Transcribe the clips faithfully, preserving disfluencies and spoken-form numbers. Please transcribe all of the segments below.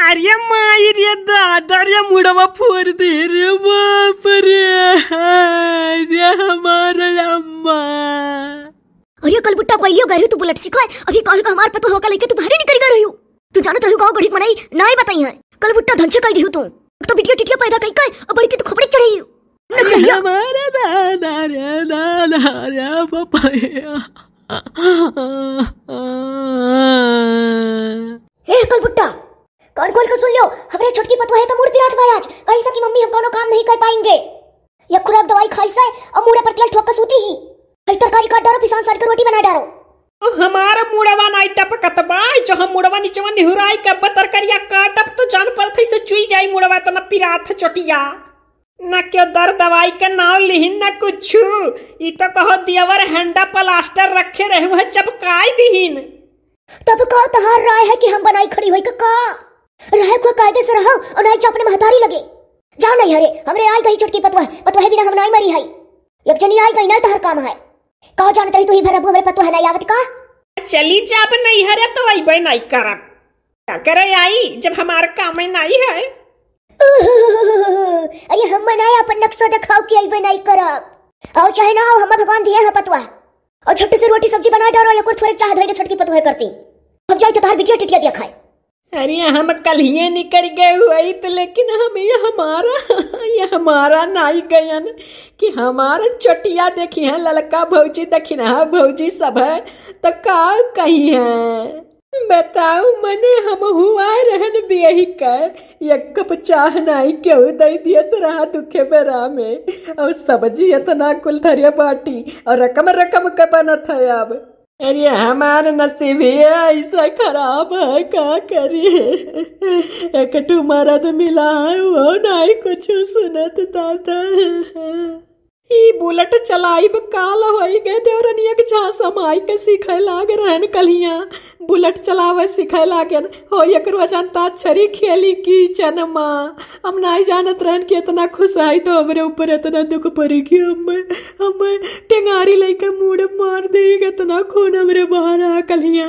अरे माई रे दादा रे, मुड़वा फोर दे रे बाप रे। अरे हमार अम्मा। अरे कलबुट्टा, कइलियो गए रही तू बुलेट सिखाए, अभी काल का हमार पतोह का लइके तू बाहरे निकल गए रही हो। तू जानत रही गाँव गढ़ी के मनई नाई बताई है, कलबुट्टा धनछे कइ दिहु तू। एक तो बिटिया टिटिया पैदा कइ कइ, अब बड़ी के तू खोपड़ी चढ़ाई। नखरैया। हमारा दादा रे, दादा रे, पपैया। ए कलबुट्टा, कान खोल के सुन लो, हमरे छोटकी पतोह का मूड़ पिरात बा आज। कही सा कि मम्मी हम कौनो काम नहीं कर पाएंगे। या खुराक दवाई खाई से और मूड़े पर तेल ठोक के सूती ही। हई तरकारी काट डारो, पिसान सार के रोटी बना डारो। अब हमारा मुड़वा नाई टपकत बा, जो हम मुड़वा निचवा निहुराई के अब तरकारिया काटब तो जान परत है से चुई जाई मुड़वा, इतना पिरात है चोटिया। ना क्यों दर दवाई के नाव लिहिन ना कुछु। ई तो कहो दियवर हंडा प्लास्टर रखे रहे हुए चपकाई दिहिन। तब का तहार राय है कि हम बनाई खड़ी होई का? रहे को कायदे से रहो और नाई जा अपने महतारी लगे। जा नहीं हरे, हमरे आई गई छोटकी पतोह, पतोह बिना हम नाई मरी हई। एक जनी आई गई ना तहर काम है। कहो जानत रही तू ही भर अब हमरे पतोह नाई आवत का? चली जाब नहीं हरे तो अइबे नाई करब। का करे आई जब हमार काम नाई है। अरे हम नाई अपन नक्शा दिखाओ कि अइबे नाई करब। आओ चाहे ना आओ, हम भगवान दिए हैं पतोह। और झट से रोटी सब्जी बना डारो, या कुछ थोड़े चाह धोई दे छोटकी पतोह करती। हम जाई तो तहार बिटिया टिटिया दिया खाए। अरे हम कल ही निकल गए हुई तो, लेकिन हम ये हमारा ये हमारा नाई गयन कि हमारा चोटिया देखी है, ललका भौजी दखिनहा भौजी सब है तो का कही है। बताऊ मने हम हुआ रहन बियही का एक कप चाह नाई केहू दई दियत रहा दुखे बेरा में। और सब्जी इतना कुल धरिया बाटी और रकम रकम के बनत है अब। अरे हमार नसीब ही ऐसा खराब है, का करी? एक ठू मरद मिला है, वो नाई कुछ सुनत दादा। ई बुलेट चलाइब काल होई गए, देवरनिया के झांसा माई के सिखाए लाग रहन कलिया। बुलेट चलावे सिखाए लागन, हो एकरो अजंता छरी खेली किचन मा। हम नाई जानत रहन कि इतना खुश आई तो हमरे ऊपर इतना दुख पड़ी कि हम, हम टेंगारी लइके मूड़ मार दे, इतना खून हमरे बाहर आ कलिया।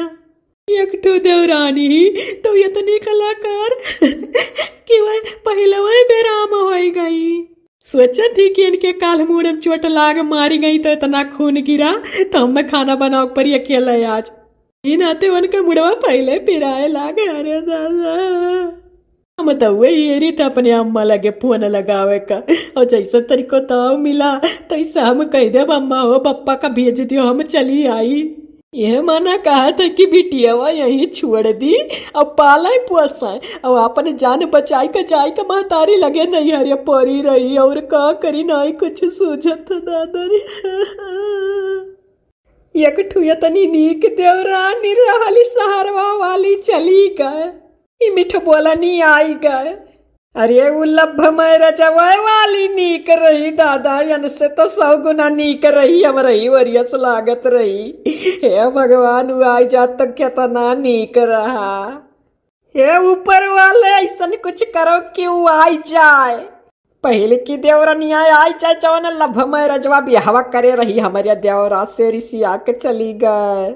एक ठो देवरानी ही तो इतनी कलाकार कि वह पहले वही बेराम होई गई। सोचत ही कि इनके काल मूड़ में चोट लाग मारी गई तो इतना खून गिरा तो हमें खाना बनाओ पर अकेले आज। ई नाते उनका मुड़वा पहले पिराए लागे। अरे दादा, हम तो वही एरी थे अपने अम्मा लगे फोन लगावे का, और जैसे तरीको ताव मिला तैसे हम कह देब, अम्मा हो बप्पा का भेज दियो, हम चली आई। यह माना कहा था कि बिटियावा यहीं छोड़ दी, अब पाले पोसे, अब अपन जान बचाई के जाई के महतारी लगे नहीं हरे परी रही, और का करी, नाई कुछ सूझत दादा रे। एक ठुया तनी नीक देवरानी रहली, सहरवा वाली चली गए, ई मिठ बोलनी आई गए। अरे उ लभ मैरजवा वाली नीक रही दादा, इनसे तो सौ गुना नीक रही, हमरे ही वरियस लागत रही। हे भगवान, उ आई जात तो केतना नीक रहा। हे ऊपर वाले, ऐसन कुछ करो कि उ आई जाए। पहले की देवरनिया आई जाए, जौन लभ मैरजवा बियाहवा करे रही, हमरे देवरा से रिसिया के चली गए।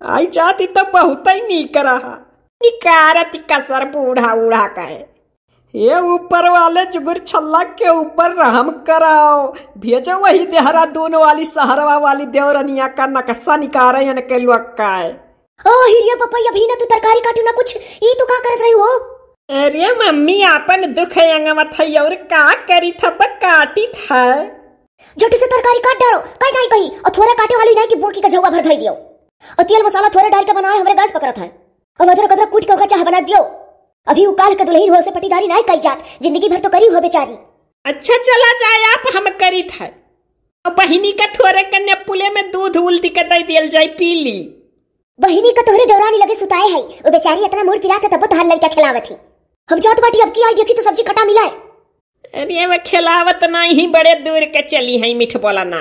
आई जाती तो बहुत ही नीक रहा। निकारत कसर बूढ़ा उढ़ा कहे। हे ऊपर वाले, जुगुर छल्ला के ऊपर रहम कराओ, भेजो वही देहरादून वाली, सहरवा वाली देवरनिया का नक्शा निकारे इनके लुक्का है। ओ हिरिया पपैया, अभी ना तू तरकारी काटू ना कुछ, ई तू का करत रही हो? अरे मम्मी, आपन दुख अंगवत है और का करी था, काटी था। झट से तरकारी काट डारो, कई जाई कहीं, और थोड़ा काटे वाली नहीं कि बोकी का झौवा भर धई दियो। और तेल मसाला थोड़े डाल के बनाए, हमरे गैस पकड़त है। और अदरक अदरक कूट के ओकर चाह बना दियो। अभी उ काल के दुल्हन हो से पटीदारी नहीं कई जात, जिंदगी भर तो करी हो बेचारी। अच्छा चला जाए आप, हम करी था। और बहिनी का थोड़े कन्या पुले में दूध उल्टी के दे दियल जाए, पी ली। बहिनी का तोहरे देवरानी लगे सुताए है, वो बेचारी इतना मूड़ पिरात है तब तहार लड़का खिलावत ही। हम जात बाटी, अब की आई देखी तो सब्जी कटा मिला है। अरे वो खिलावत नहीं, बड़े दूर के चली है, मीठ बोला ना।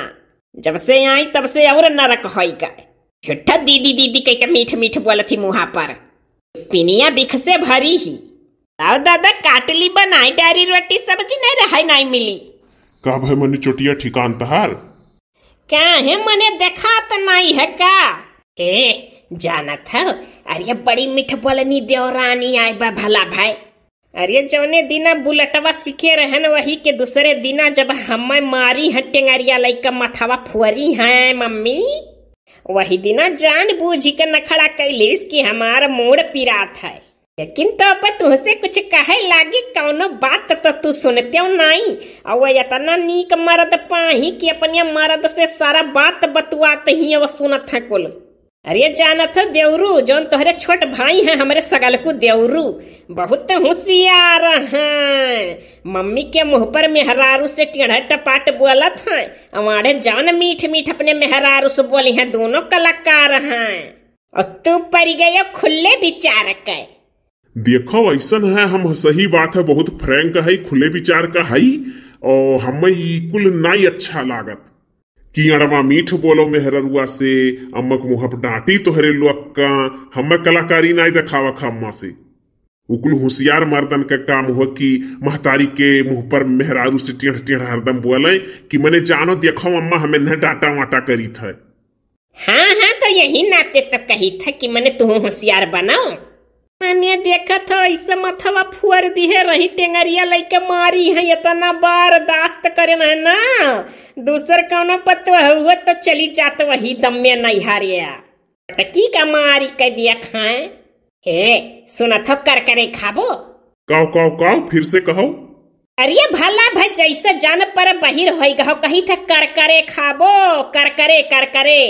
जब से आई तब से और नरक होई गए। झूठा दीदी दीदी कह के मीठ मीठ बोलत ही मुहा पर। पिनिया बिख से भरी ही। आओ दादा, काट ली, बनाई डारी रोटी सब्जी, नहीं रहाई नहीं मिली। का भाई मनी चोटिया ठिकान तहार? काहे मने देखात नहीं है का? ए, जानत हो, अरे बड़ी मीठ बोलनी देवरानी आए बा भला भाई। अरे जौने दिना बुलेटवा सीखे रहन वही के दूसरे दिना जब हमें मारी है टेंगरिया लइका मथवा फुअरी है मम्मी, वही दिना जान बूझी के नखड़ा कैलिस कि हमार मूड़ पिरात है। लेकिन तो अब तुहसे कुछ कहे लागी कौनो बात तो तू सुनते हो नाई। और वो इतना नीक मर्द पाही कि अपने मर्द से सारा बात बतुआत ही वो सुनत है कुल। अरे जानत हो देवरू, जौन तोहरे छोट भाई हैं, हमरे सगलकू देवरू, बहुत होशियार हैं। मम्मी के मुंह पर मेहरारू से टेढ़ा टपाट बोलत हैं, अवाड़े जौन मीठ मीठ अपने मेहरारू से बोली हैं, दोनों कलाकार हैं। और तू पड़ गयो खुले विचार के। देखो, ऐसन है, हम सही बात है, बहुत frank है, खुले विचार का है, और हमें ई कुल नाई अच्छा लागत। कि अड़वा मीठ बोलो मेहररुआ से, अम्मक मुँह पर डांटी तोहरे लोग का, हमें कलाकारी नाई देखावा खा अम्मा से। उकुल होशियार मर्दन का काम हो कि महतारी के मुँह पर मेहरारू से टेढ़ टेढ़ हरदम बोले कि मने जानो देखो अम्मा हमें न डांटा वाटा करी था। हाँ, हाँ, तो यही नाते तो कही था कि मने तू होशियार बनाओ। मने देखत हो, ऐसे मथवा फुअर दिहे रही टेंगरिया लइके मारी है, इतना बर्दाश्त करे है ना। दूसर कौनो पतवा हुआ तो चली जात वही दम्मे नैहरिया। पटकी का मारी के दिया खाए। हे, सुनत हो करकरे खाबो? काव, काव, काव, फिर से कहो। अरे भला भाई, जैसे जान पर बहिर होई गहो, कही थे करकरे खाबो, करकरे, करकरे।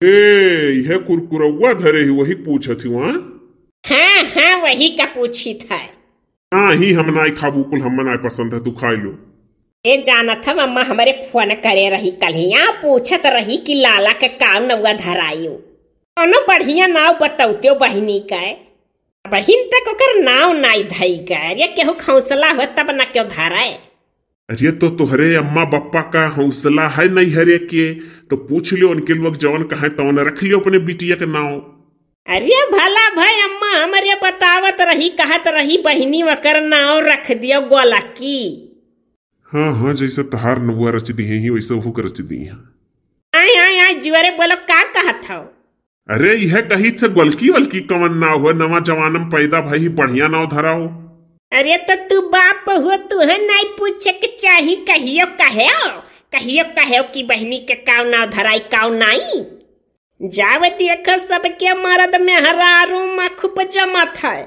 ए, यह कुरकुरौआ धरे ही, वही पूछत ही वहाँ। हाँ, हाँ, वही का पूछी था। हाँ ही, हम नाई खाबू, कुल हम नाई पसंद है, तू खाई लो। ए जानत हम, अम्मा हमरे फोन करे रही कल्हिया, पूछत रही कि लाला के काव नौआ धरायु। कौनो बढ़िया नाव बतौत्यो बहिनी के। बहिन तक ओकर नाव नाई धई के, अरे केहू के हौसला हो तब न केहू धरे। अरे तो तोहरे अम्मा बप्पा का हौसला है नैहरे के, तो पूछ लियो उनके लोग जवन कहे तवन रख लियो अपने बिटिया के नाव। अरे भला भाई अम्मा हमरे बतावत रही, कहत रही बहिनी वकर नाव रख दियो गोलकी। हाँ, हाँ, जैसे तहार नौआ रच दिहे ही, वैसे ओहू के रच दिहे। आय, आय, आय, जुअरे बोलो, का कहत हौ? अरे, यह कही थे गोलकी वलकी कवन नाव हो, नवा जमाना में पैदा भई ही, बढ़िया नाव धराओ। अरे, तो तू बाप हो, तुहे नाई पूछे के चाही, कहियो कहेओ, कहियो कहेओ कि बहिनी के काव नाव धराई, काव नाई। जाव देखो सबके मरद मेहरारू मा खूब जमत है।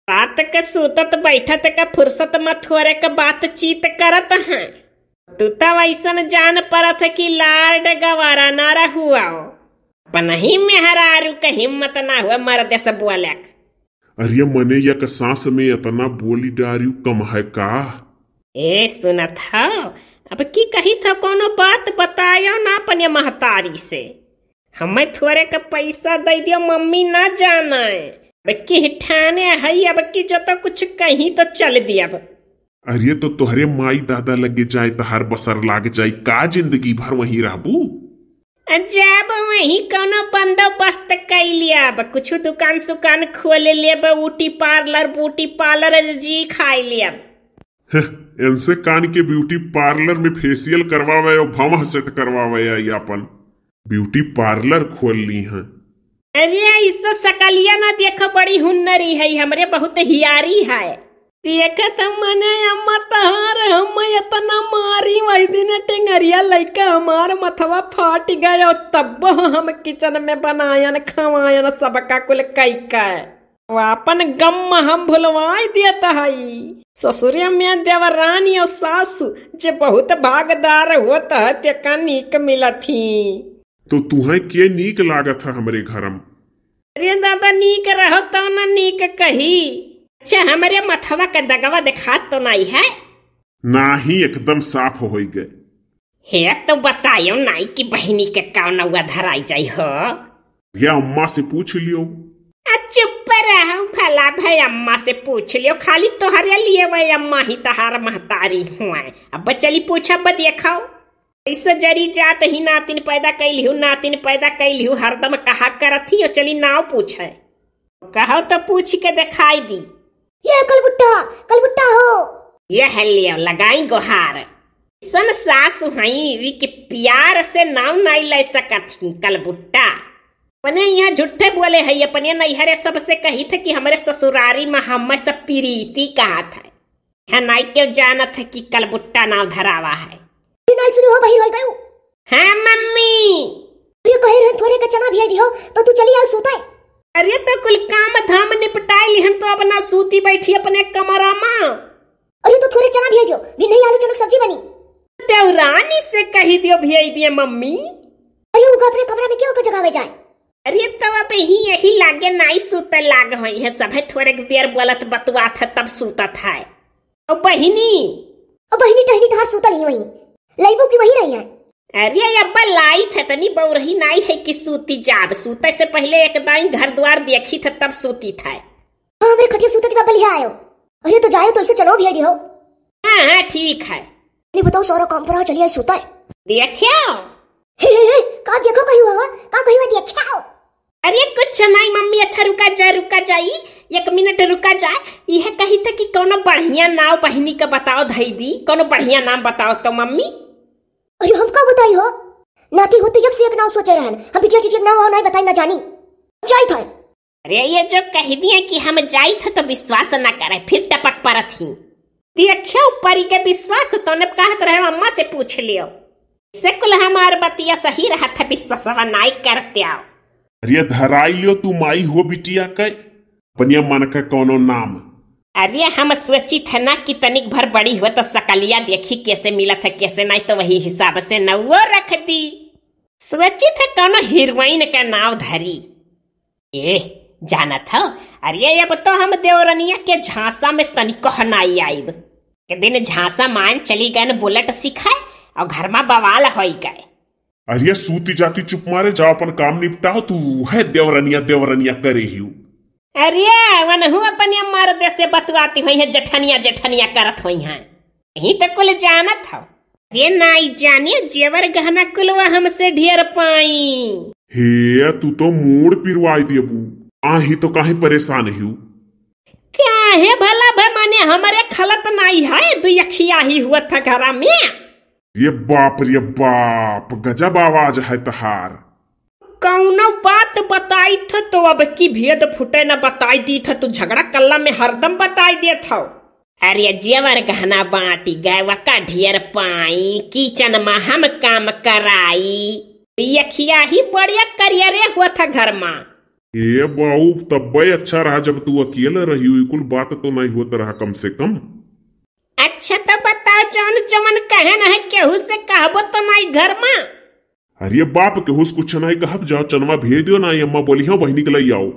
रात के सूतत बैठत के फुर्सत मा थोरे के बातचीत करत हैं। तू तो वैसन जान परत है कि लाड गवारा ना रहुआओ। अपनही मेहरारू के हिम्मत ना हुआ मरदे से बोले के। अरे मने एक सांस में इतना बोली डारियो कम है का? ए सुनत हो, अब की कही था कौनो बात बतायो ना अपने महतारी से। हमें थोरे का पैसा दे दियो, मम्मी ना जाने। अब की ठाने है, अब की जो तो कुछ कही तो चल दियब। अरे तो तोहरे माई दादा लगे जाए तहार बसर लाग जाए, का जिंदगी भर वहीं रहबू? जब वहीं कौनो बंदोबस्त कई लियब, कुछ दुकान सुकान खोल लेब, ऊटी पार्लर, बूटी पार्लर जी खाई लियब। हं, इनसे कान के ब्यूटी पार्लर में फेशियल करवावे और भौंह सेट करवावे आई अपन ब्यूटी पार्लर खोल ली हैं। अरे, ऐसा सकलिया ना देखो, बड़ी हुन्नरी है, हमरे बहुत हियारी है। देखत मने अम्मा तहार हम इतना मारी, वही दिन टेंगरिया लइका हमार मथवा फाट गयो, तब हम किचन में बनायन, खवायन, सबका कुल कई के। वो अपन गम हम भुलवाई देत हई। ससुरे में देवरानी और सासु जे बहुत भागदार होत है, तेका नीक मिलत ही। तो तुहें के नीक लागत है हमरे घरम? अरे दादा, नीक रहो तो न नीक कही। अच्छा, हमरे मथवा के दगवा देखात तो नाई है? नाही, एकदम साफ होई गए। हे, तो बतायो नाई कि बहिनी के काव नौआ धराई जाई हो। या अम्मा से पूछ लियो। आ, चुप रहो, भला भाई अम्मा से पूछ लियो, खाली तोहरे लिए वह अम्मा ही तहार महतारी हुए। अब चली पूछब, देखो। ऐसे जरी जात ही नातिन पैदा कैलिहु, नातिन पैदा कैलिहु, हरदम कहा करत ही, चली नाव पूछे। कहो तो पूछ के देखाई दी। ये कलबुट्टा, कलबुट्टा हो। ये है लियो, लगाई गोहार। सन सास हई, वी के प्यार से नाव नाई ले सकत ही, कलबुट्टा। अपने यहाँ झूठे बोले है, अपने नैहरे सबसे कही थे कि हमरे ससुरारी में हमें सब प्रीति कहत है। यहाँ नाई क्यों जानत है कि कलबुट्टा नाव धरावा है। ई नाई सुनी हो, बहिर होई गयू। हाँ मम्मी। अरे कहे रहे थोरे के चना भियाई दिहो, तो तू चली आओ सूते। अरे तो कुल काम धाम निपटाई लिहन तो अब ना सूती बैठी अपने कमरा में। अरे तो थोरे चना भियाई दियो, भी नहीं आलू चना के सब्जी बनी। देवरानी से कही दियो भियाई दिए मम्मी। अरे उनका अपने कमरा में क्यों का जगावे जाए? अरे तो अब ही यही लागे नाई सूते लाग होई है, सभे थोरे के देर बोलत बतुआत है तब सूतत है। और बहिनी? और बहिनी टहनी तहार सूतल ही वहीं। लइबू की वहीं रही है? अरे अब्बा लाई थे तनी बौरही नाई है कि सूती जाब, सूते से पहले एक दाई घर द्वार देखी थे तब सूती थे। हाँ, हमरे खटिया सूते के बलिया आयो। अरे तो जायो तो इसे चलो भी दियो। हाँ, हाँ, ठीक है। नहीं बताओ सारा काम पर आ चलिए सूता है। देखियो। हे, हे, हे, का देखो कहीं हुआ, का कहीं हुआ देखियो। अरे कुछ नहीं मम्मी, अच्छा रुका जा, रुका जाई, एक मिनट रुका जा। यह कही था कि कोनो बढ़िया नाव बहिनी का बताओ धई दी, कोनो बढ़िया नाम बताओ तो मम्मी। अरे हम का बताई हो, नाती हो तो एक से एक नाव सोचे रहन, हम बिटिया टिटिया नाव नहीं बताई ना जानी। जाई था। अरे ये जो कह दिए कि हम जाई थे तो विश्वास ना करे, फिर टपक परत ही। देखियो परी के विश्वास तो ने कहत रहे अम्मा से पूछ लियो। से कुल हमार बतिया सही रहत है, विश्वासवा नाई करते आओ। अरे धराई लियो तू माई हो बिटिया के, अपनिया मन के कोनो नाम। अरे हम सोचित है ना कि तनिक भर बड़ी हो तो सकलिया देखी कैसे मिलत है, कैसे नाई तो वही हिसाब से नौवो रख दी। सोचित है कोनो हीरोइन का नाव धरी। ए, जानत हो, अरे अब तो हम देवरनिया के झांसा में तनिको नाई आइब। एक दिन झांसा मान चली गन बुलेट सिखाए और घर में बवाल होई गए। अरे सूती जाती चुप मारे, जाओ अपन काम निपटाओ, तू है देवरनिया देवरनिया करे ही। अरे वनहु अपने मर्दे से बतुआती होई है, जेठनिया जेठनिया करत होई हैं। यही तो कुल जानत हो। ये नाई जाने जेवर गहना कुलवा हमसे ढेर पाई। हे, तू तो मूड़ पिरवाई देबू। आही तो काहे परेशान हिउ? काहे भला भे माने हमरे खलत नाई है, दुई अखिया ही हुआ था घरा में। ये बाप रे बाप, गजब आवाज है तहार। कौनो बात बताई थ तो अब की भेद फुटे न बताई दी थ, तू झगड़ा कल्ला में हरदम बताई देत हौ। अरे जेवर गहना बाटी गए, वका ढेर पाई, किचन मा हम काम कराई। यखिया ही बढ़िया करियरे हुआ था घर मा। ए बाऊ, तब्बे अच्छा रहा जब तू अकेले रही, ई कुल बात तो नहीं होत रहा कम से कम। अच्छा तो बताओ, जौन जवन कहे न है, केहू से कहबो तो नहीं घर मा? अरे बाप, केहू से कुछ नहीं कहब, जाओ चनवा भेज दियो ना, अम्मा बोली हो बहिनी के लई आओ।